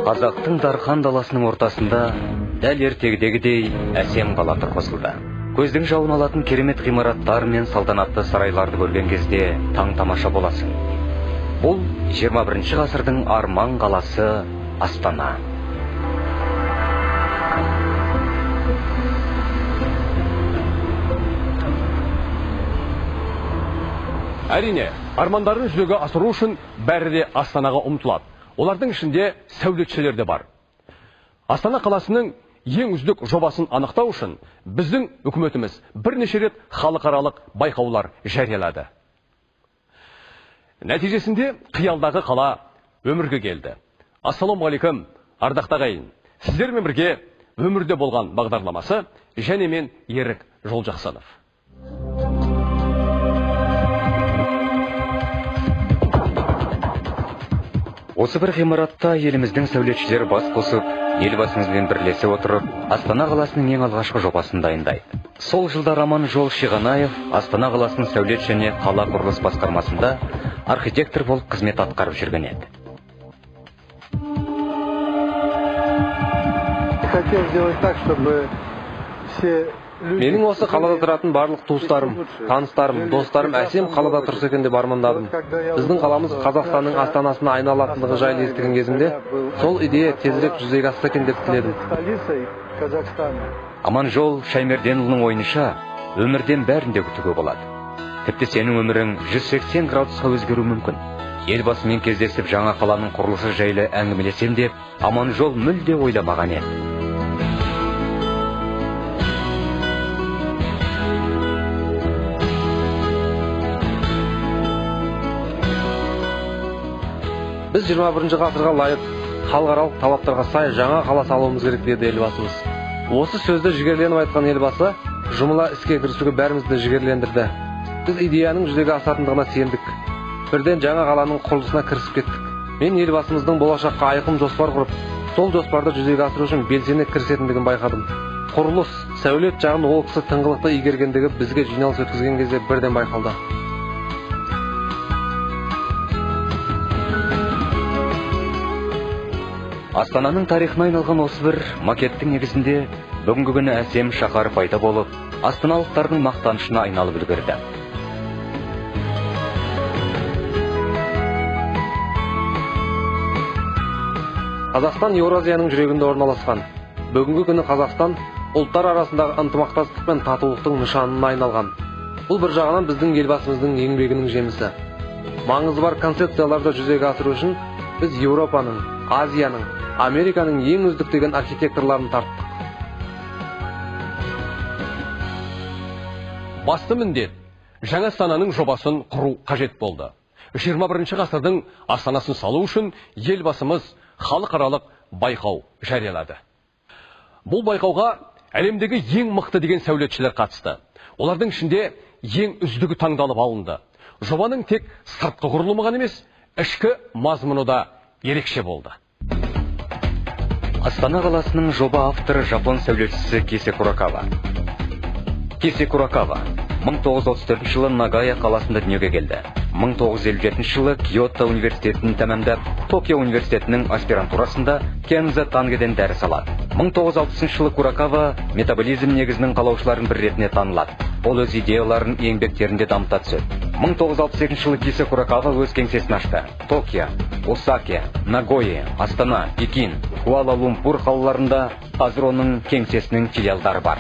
Қазақтың дархан даласының ортасында дәл ертегідегідей әсем қала тұрғызылды. Көздің жауын алатын керемет ғимараттар мен салтанатты сарайларды көрген кезде таң тамаша боласың. Бұл 21 ғасырдың арман қаласы Астана. Әрине, армандарын жүзеге асыру үшін бәрі де Астанаға ұмтылады. Олардың ішінде сәулетшілер де бар. Астана қаласының ең үздік жобасын анықтау үшін біздің үкіметіміз бірнеше рет халықаралық байқаулар жариялады. Нәтижесінде қиялдағы қала өмірге келді. Ассалаумағалейкум, ардақты ағайын. Сіздермен бірге өмірде болған бағдарламасы және мен Ерік Жолжақсынов. Осы бір ғимаратта еліміздің сәулетшілері бас қосып, елбасымызбен бірлесе отырып, Астана қаласының ең алғашқы жобасын дайындайды. Сол жылда Аманжол Шиғанаев Астана қаласының сәулет және қала құрылыс басқармасында архитектор болып қызмет атқарып жүрген еді. Хотел сделать так, чтобы все Менің осы қалада тұратын барлық туыстарым, таныстарым, достарым әсем қалада тұрса екен деп армандадым. Біздің қаламыз Қазақстанның астанасына айналатындығы жайлы естіген кезімде, сол идея тезірек жүзеге асса екен деп тіледім. Аманжол Шаймерденұлының ойынша, өмірден бәрін де күтуге болады. Тіпті сенің өмірің 180 градусқа өзгеруі мүмкін. Елбасымен кездесіп жаңа қаланың құрылысы жайлы әңгімелесем деп Аманжол мүлде ойламаған еді. Біз 21 ғасырға лайық халықаралық талаптарға сай жаңа қала салуымыз керек деді елбасымыз. Осы сөзді жігерленіп айтқан елбасы жұмыла іске кірісуге бәрімізді жігерлендірді. Біз идеяның жүзеге асатындығына сендік. Бірден жаңа қаланың құрылысына кірісіп кеттік. Мен елбасымыздың болашаққа айқын жоспар құрып, сол жоспарды жүзеге асыру үшін белсене кірісетіндігін байқадым. Құрылыс, сәулет жағын ол кісі тыңғылықты игергендігі бізге жиналыс өткізген кезде бірден байқалды. Астананың тарихына айналған осы бір макеттің негізінде бүгінгі күні әсем шаһар пайда болып, астаналықтардың мақтанышына айналып үлгерді. Қазақстан Еуразияның жүрегінде орналасқан. Бүгінгі күні Қазақстан ұлттар арасындағы ынтымақтастық пен татулықтың нышанына айналған. Бұл бір жағынан біздің елбасымыздың еңбегінің жемісі. Маңызы бар концепцияларды жүзеге асыру үшін біз Еуропаның, Азияның, Американың ең үздік деген архитекторларын тарттық. Басты міндет жаңа астананың жобасын құру қажет болды. 21 ғасырдың астанасын салу үшін елбасымыз халықаралық байқау жариялады. Бұл байқауға әлемдегі ең мықты деген сәулетшілер қатысты. Олардың ішінде ең үздігі таңдалып алынды. Жобаның тек сыртқы құрылымы ғана емес, ішкі мазмұны да ерекше болды. Астана қаласының жоба авторы жапон сәулетшісі Кисе Курокава. Кисе Курокава 1934 жылы Нагая қаласында дүниеге келді. 1957 жылы Киото университетін тәмамдап, Токио университетінің аспирантурасында Кенза Тангеден дәріс алады. 1960 жылы Курокава метаболизм негізінің қалаушыларының бір ретінде танылады. Ол өз идеяларын еңбектерінде дамыта түседі. 1962 жылы Кисе Курокава өз кеңсесін ашты. Токио, Осака, Нагоя, Астана, Пекин, Куала-Лумпур қалаларында қазір оның кеңсесінің филиалдары бар.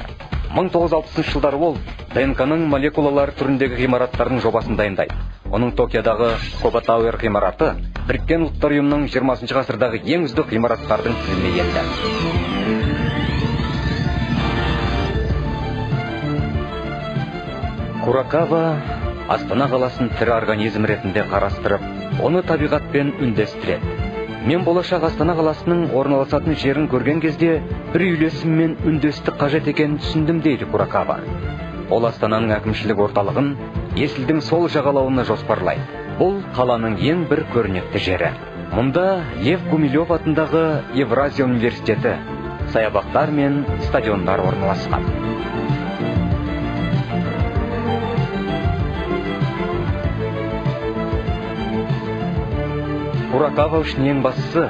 1960 жылдары ол ДНК-ның молекулалар түріндегі ғимараттардың жобасын дайындайды. Оның Токиодағы Коба Тауэр ғимараты Біріккен Ұлттар Ұйымының 20 ғасырдағы ең үздік ғимараттардың тізіміне енді. Курокава Астана қаласын тірі организм ретінде қарастырып, оны табиғатпен үндестіреді. Мен болашақ Астана қаласының орналасатын жерін көрген кезде бір үйлесім мен үндестік қажет екенін түсіндім дейді Курокава. Ол Астананың әкімшілік орталығын Есілдің сол жағалауына жоспарлайды. Бұл қаланың ең бір көрнекті жері. Мұнда Лев Гумилев атындағы Евразия университеті, саябақтар мен стадиондар орналасқан. Курокава үшін ең бастысы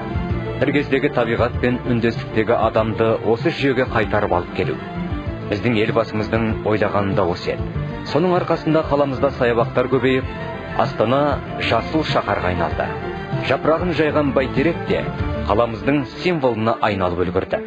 Бір кездегі табиғат пен үндестіктегі адамды осы жүйеге қайтарып алып келу. Біздің елбасымыздың ойлағаны да осы еді. Соның арқасында қаламызда саябақтар көбейіп, Астана жасыл шаһарға айналды. Жапырағын жайған бәйтерек те қаламыздың символына айналып үлгерді.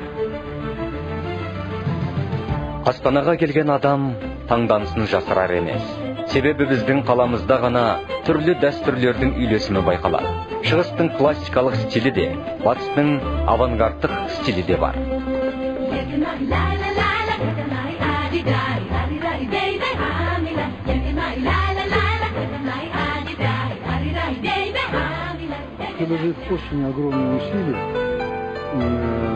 Астанаға келген адам таңданысын жасырар емес. Себебі біздің қаламызда ғана түрлі дәстүрлердің үйлесімі байқалады. Шығыстың классикалық стилі де, батыстың авангардтық стилі де бар. Приложив очень огромные усилия,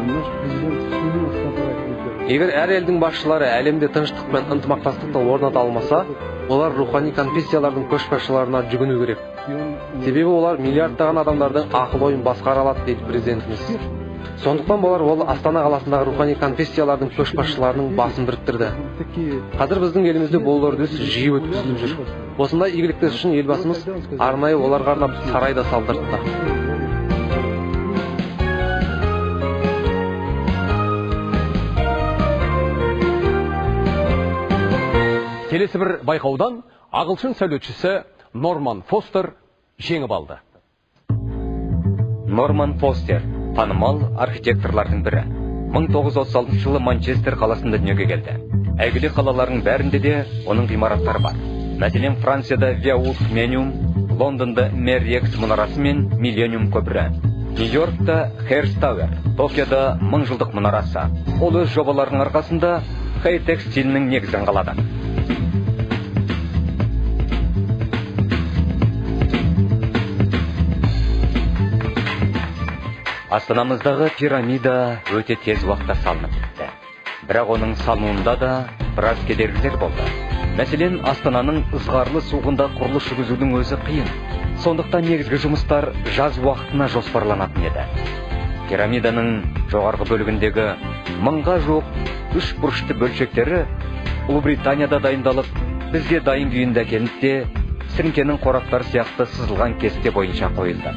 наш президент сумел собрать лидеров. Егер әр елдің басшылары әлемде тыныштық пен ынтымақтастықты орната алмаса, олар рухани конфессиялардың көшбасшыларына жүгіну керек. Себебі олар миллиардтаған адамдардың ақыл ойын басқара алады, дейді президентіміз. Сондықтан болар ол Астана қаласындағы рухани конфессиялардың көшбасшыларының басын біріктірді. Қазір біздің елімізде бұл үрдіс жиі өткізіліп жүр. Осындай игілікті іс үшін елбасымыз арнайы оларға арнап сарай да салдыртты. Келесі бір байқаудан ағылшын сәулетшісі Норман Фостер жеңіп алды. Норман Фостер танымал архитекторлардың бірі. 1936 жылы Манчестер қаласында дүниеге келді. Әйгілі қалалардың бәрінде де оның ғимараттары бар. Мәселен, Францияда Виаух Мениум, Лондонда Мэр Екс мұнарасы мен Миллениум көпірі, Нью-Йоркта Херст Тауэр, Токиода мыңжылдық мұнарасы. Ол өз жобаларының арқасында хай-тек стилінің негізін қалады. Астанамыздағы пирамида өте тез уақытта салынып бітті. Бірақ оның салынуында да біраз кедергілер болды. Мәселен, Астананың ызғарлы суығында құрылыс жүргізудің өзі қиын. Сондықтан негізгі жұмыстар жаз уақытына жоспарланатын еді. Пирамиданың жоғарғы бөлігіндегі 1000-ға жуық үш бұрышты бөлшектері Ұлыбританияда дайындалып, бізге дайын күйінде әкелінді де, сіріңкенің қораптары сияқты сызылған кесте бойынша қойылды.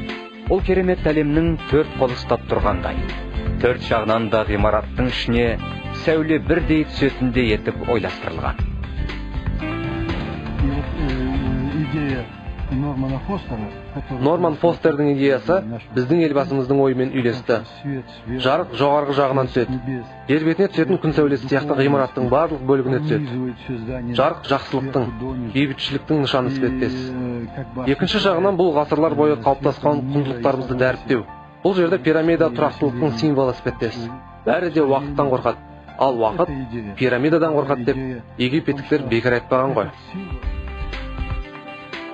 Ол керемет әлемнің төрт қолы ұстап тұрғандай. Төрт жағынан да ғимараттың ішіне сәуле бірдей түсетіндей етіп ойластырылған. И вот идея Нормана Фостера, Норман Фостердің идеясы біздің елбасымыздың ойымен үйлесті. Жарық жоғарғы жағынан түседі. Жер бетіне түсетін күн сәулесі сияқты ғимараттың барлық бөлігіне түседі. Жарық жақсылықтың, бейбітшіліктің нышаны іспеттес. Екінші жағынан бұл ғасырлар бойы қалыптасқан құндылықтарымызды дәріптеу. Бұл жерде пирамида тұрақтылықтың символы іспеттес. Бәрі де уақыттан қорқады. Ал уақыт пирамидадан қорқады деп египеттіктер бекер айтпаған ғой.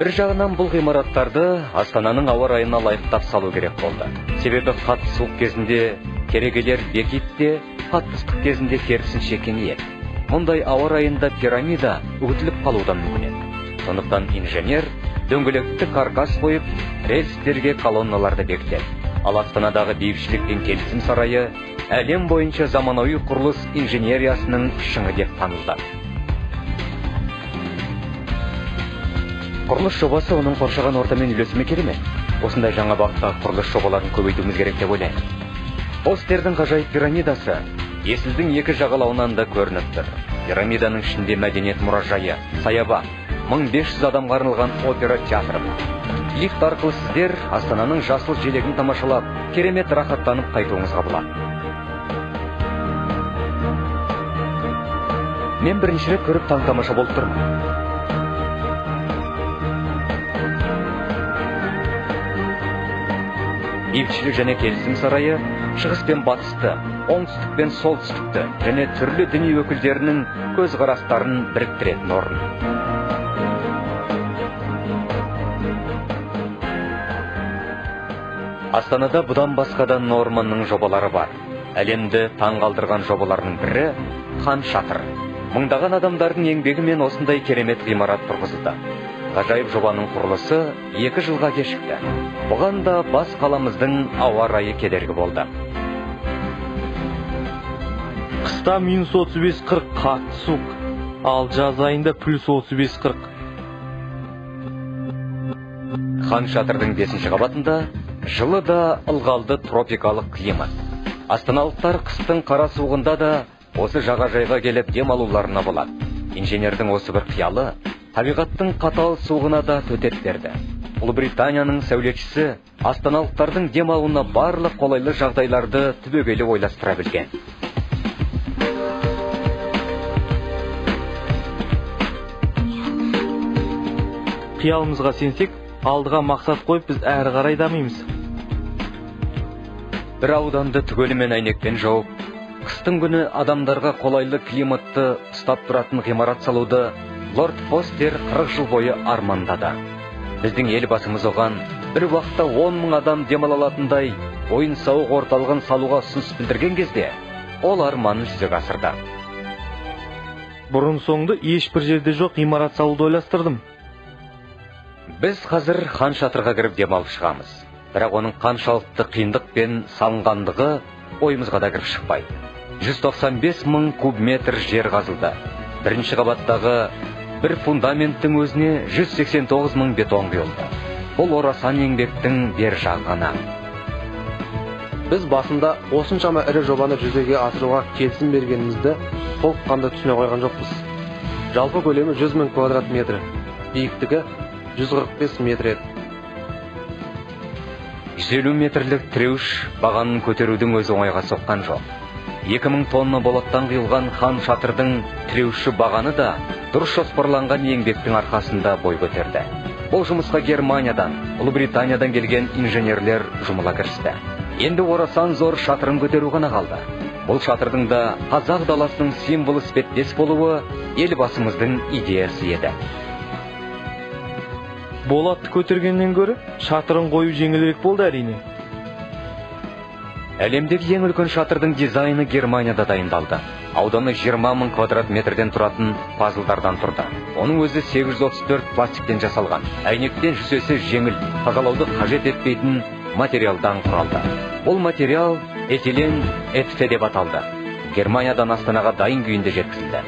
Бір жағынан бұл ғимараттарды Астананың ауа райына лайықтап салу керек болды. Себебі қатты суық кезінде керегелер бекиді де, қатты ыстық кезінде керісінше кеңейеді. Мұндай ауа райында пирамида үгітіліп қалудан мүмкін еді. Сондықтан инженер дөңгелекті каркас қойып, рельстерге колонналарды бекітеді. Ал Астанадағы бейбітшілік пен келісім сарайы әлем бойынша заманауи құрылыс инженериясының шыңы деп танылды. Құрылыс жобасы оның қоршаған ортамен үйлесімі керемет. Осындай жаңа бағыттағы құрылыс жобаларын көбейтуіміз керек деп ойлаймын. Фостердің ғажайып пирамидасы Есілдің екі жағалауынан да көрініп тұр. Пирамиданың ішінде мәдениет мұражайы, саябақ, 1500 адамға арналған опера театры бар. Лифт арқылы сіздер Астананың жасыл желегін тамашалап, керемет рахаттанып қайтуыңызға болады. Мен бірінші рет көріп таң-тамаша болып тұрмын. Бейбітшілік және келісім сарайы шығыс пен батысты, оңтүстік пен солтүстікті және түрлі діни өкілдерінің көзқарастарын біріктіретін орын. Астанада бұдан басқа да Норманның жобалары бар. Әлемді таңғалдырған жобаларының бірі Хан Шатыр. Мыңдаған адамдардың еңбегімен осындай керемет ғимарат тұрғызылды. Ғажайып жобаның құрылысы 2 жылға кешікті. Бұған да бас қаламыздың ауа райы кедергі болды. Қыста минус 35-40 қатты суық, ал жаз айында плюс 35-40. Хан Шатырдың 5-ші қабатында Жылы да ылғалды тропикалық климат. Астаналықтар қыстың қара суығында да осы жағажайға келіп дем алуларына болады. Инженердің осы бір қиялы табиғаттың қатал суығына да төтеп берді. Ұлыбританияның сәулетшісі астаналықтардың дем алуына барлық қолайлы жағдайларды түбегейлі ойластыра білген. Қиялымызға сенсек, алдыға мақсат қойып, біз әрі қарай дамимыз. Бір ауданды түгелімен әйнекпен жауып, қыстың күні адамдарға қолайлы климатты ұстап тұратын ғимарат салуды Лорд Фостер 40 жыл бойы армандады. Біздің елбасымыз оған бір уақытта 10 мың адам демала алатындай ойын-сауық орталығын салуға ұсыныс білдірген кезде, ол арманын жүзеге асырды. Бұрын соңды ешбір жерде жоқ ғимарат салуды ойластырдым. Біз қазір хан шатырға кіріп демалып шығамыз. Бірақ оның қаншалықты қиындықпен салынғандығы ойымызға да кіріп шықпайды. 195 мың куб метр жер қазылды. Бірінші қабаттағы бір фундаменттің өзіне 189 мың бетон құйылды. Бұл орасан еңбектің бер жағы ғана. Біз басында осыншама ірі жобаны жүзеге асыруға келісім бергенімізді толыққанды түсіне қойған жоқпыз. Жалпы көлемі 100 мың квадрат метр, биіктігі 145 метр еді. 150 метрлік тіреуіш бағанын көтерудің өзі оңайға соққан жоқ. 2000 тонна болаттан құйылған хан шатырдың тіреуші бағаны да дұрыс жоспарланған еңбектің арқасында бой көтерді. Бұл жұмысқа Германиядан, Ұлыбританиядан келген инженерлер жұмыла кірісті. Енді орасан зор шатырын көтеру ғана қалды. Бұл шатырдың да қазақ даласының символы іспеттес болуы елбасымыздың идеясы еді. Болатты көтергеннен гөрі шатырын қою жеңілірек болды әрине. Әлемдегі ең үлкен шатырдың дизайны Германияда дайындалды. Ауданы 20 мың квадрат метрден тұратын пазлдардан тұрды. Оның өзі 834 пластиктен жасалған. Әйнектен жүзесі жеңіл, тазалауды қажет етпейтін материалдан құралды. Бұл материал этилен этфе деп аталды. Германиядан Астанаға дайын күйінде жеткізілді.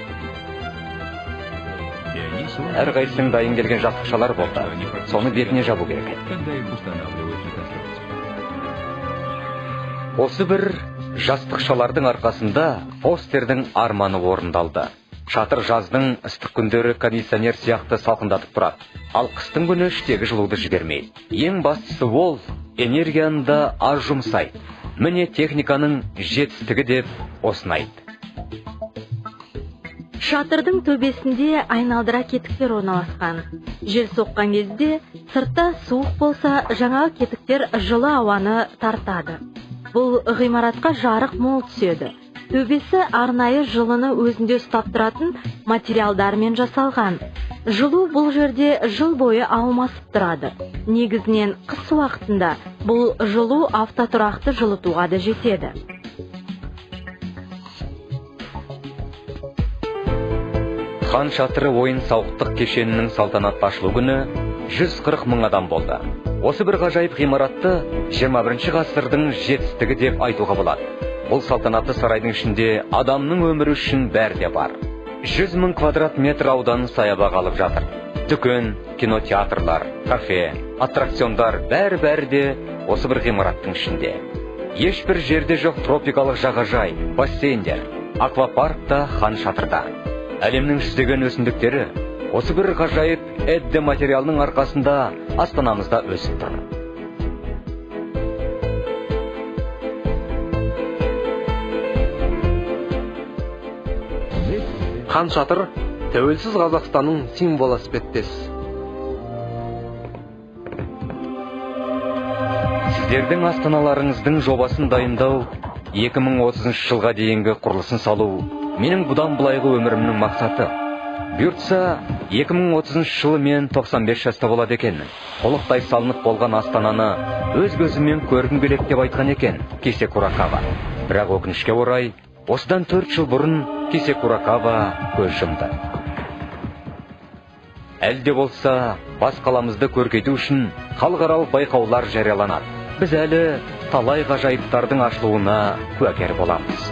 Әрқайсының дайын келген жастықшалар болды. Соны бетіне жабу керек еді. Осы бір жастықшалардың арқасында Фостердің арманы орындалды. Шатыр жаздың ыстық күндері кондиционер сияқты салқындатып тұрады. Ал қыстың күні іштегі жылуды жібермейді. Ең бастысы ол энергияны да аз жұмсайды. Міне техниканың жетістігі деп осыны айт. Шатырдың төбесінде айналдыра кетіктер орналасқан. Жел соққан кезде сыртта суық болса, жаңағы кетіктер жылы ауаны тартады. Бұл ғимаратқа жарық мол түседі. Төбесі арнайы жылыны өзінде ұстап тұратын материалдармен жасалған. Жылу бұл жерде жыл бойы алмасып тұрады. Негізінен қыс уақытында бұл жылу автотұрақты жылытуға да жетеді. Хан шатыры ойын-сауықтық кешенінің салтанатты ашылу күні 140 мың адам болды. Осы бір ғажайып ғимаратты 21 ғасырдың жетістігі деп айтуға болады. Бұл салтанатты сарайдың ішінде адамның өмірі үшін бәрі де бар. 100 мың квадрат метр ауданын саябақ алып жатыр. Дүкен, кинотеатрлар, кафе, аттракциондар бәрі-бәрі де осы бір ғимараттың ішінде. Ешбір жерде жоқ тропикалық жағажай, бассейндер, аквапарк та хан шатырда. Әлемнің жүздеген өсімдіктері осы бір ғажайып эдде материалының арқасында астанамызда өсіп тұр. Хан шатыр тәуелсіз Қазақстанның символы іспеттес. Сіздердің астаналарыңыздың жобасын дайындау, 2030 жылға дейінгі құрылысын салу менің бұдан былайғы өмірімнің мақсаты. Бұйыртса, 2030 жылы мен 95 жаста болады екенмін. Толықтай салынып болған астананы өз көзіммен көргім келеді деп айтқан екен Кисе Курокава. Бірақ өкінішке орай, осыдан 4 жыл бұрын Кисе Курокава көз жұмды. Әлі де болса, бас қаламызды көркейту үшін халықаралық байқаулар жарияланады. Біз әлі талай ғажайыптардың ашылуына куәгер боламыз.